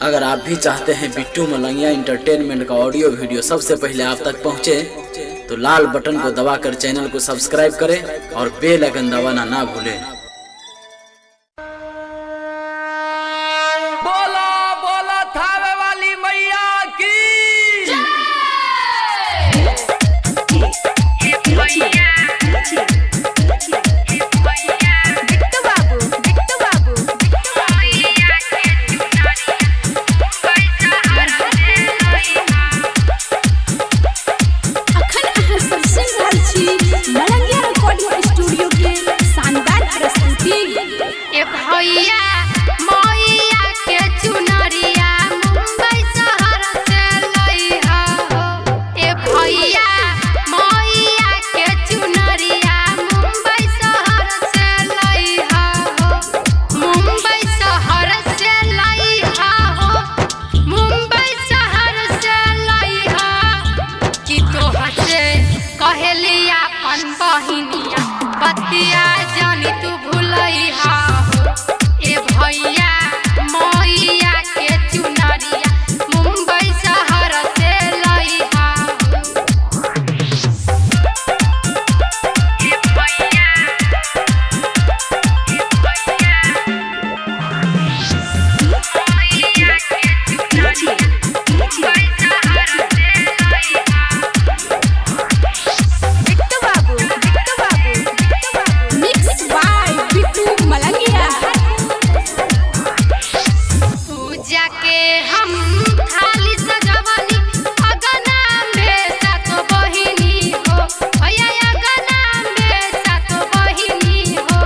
अगर आप भी चाहते हैं बिट्टू मलंगिया इंटरटेनमेंट का ऑडियो वीडियो सबसे पहले आप तक पहुंचे, तो लाल बटन को दबाकर चैनल को सब्सक्राइब करें और बेल आइकन दबाना ना भूलें। बोला बोला थावे वाली मैया की। बिट्टू बाबू, बिट्टू बाबू, बिट्टू अखन अहाँ सब सुनि रहल छी मलंगिया रिकॉर्डिंग स्टूडियो के शानदार प्रस्तुति। ए भैया, मैया के चुनरिया मुंबई शहर से लइहा हो। ए भैया, मैया के चुनरिया मुंबई शहर से लइहा हो। मुंबई शहर से लइहा हो। मुंबई शहर से लइहा। कि तोहर से कहेली अपन बहिनिया, बतिया जानी तू भुलैहा हो। ए भैया, मैया के चुनरिया मुंबई शहर से लइहा हो। ए भैया, ए भैया, मैया के चुनरिया मुंबई शहर से लइहा। बिट्टू बाबू, बिट्टू बाबू, बिट्टू बाबू। Mix by Bittu Malangiya. पूजा के हम थाली सजवनी अगना में सातो बहिनी हो। भैया, अगना में सातो बहिनी हो।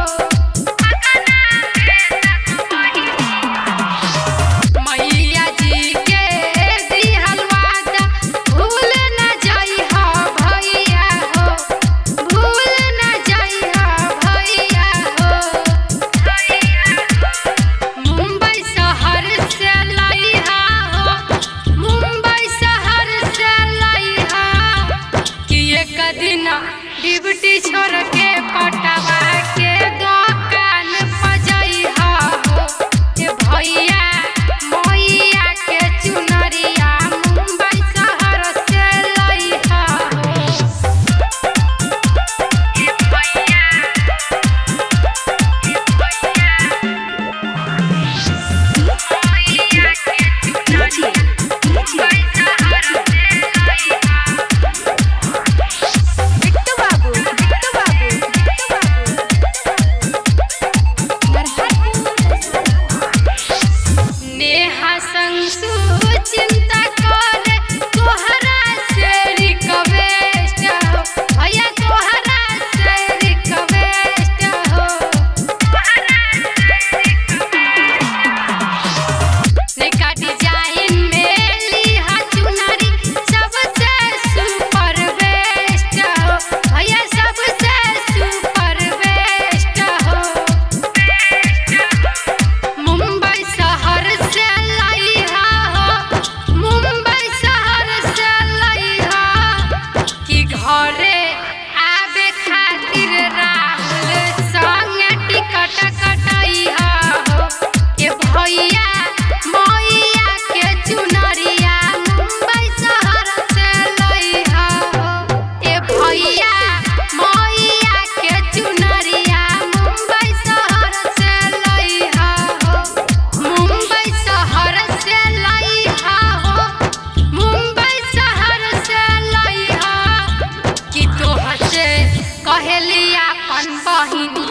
अगना में सातो बहिनी। मैया जी के दिहल वादा भूल न जइहा भैया हो। भूल न जइहा भैया हो। मुंबई शहर से लइहा हो। मुंबई शहर से लइहा। कि एक दिन ड्यूटी छोड़ के पटवा के दुकान पर जइहा हो। ए भैया, मैया के चुनरिया मुंबई शहर से लइहा हो। ए भैया, ए भैया, मैया के चुनरिया मुंबई शहर से लइहा। बिट्टू बाबू, बिट्टू बाबू, बिट्टू बाबू। नेहा संग चिंता करे तोहरा से रिक्वेस्ट हो। भैया, तोहरा से रिक्वेस्ट हो। नैका डिजाइन में लिहा चुनरी सबसे सुपर बेस्ट हो। भैया, सबसे सुपर बेस्ट हो। मुंबई शहर से लइहा हो। मुंबई शहर से लइहा। कि घरे आबे खातिर राहुल संग टिकट कटैहा हो। ए भैया, मैया के चुनरिया मुंबई शहर से लइहा हो। ए भैया, मैया के चुनरिया मुंबई शहर से लइहा हो। मुंबई शहर से लइहा हो। मुंबई शहर से लइहा। कि तोहर से कहेली अपन बहिनी।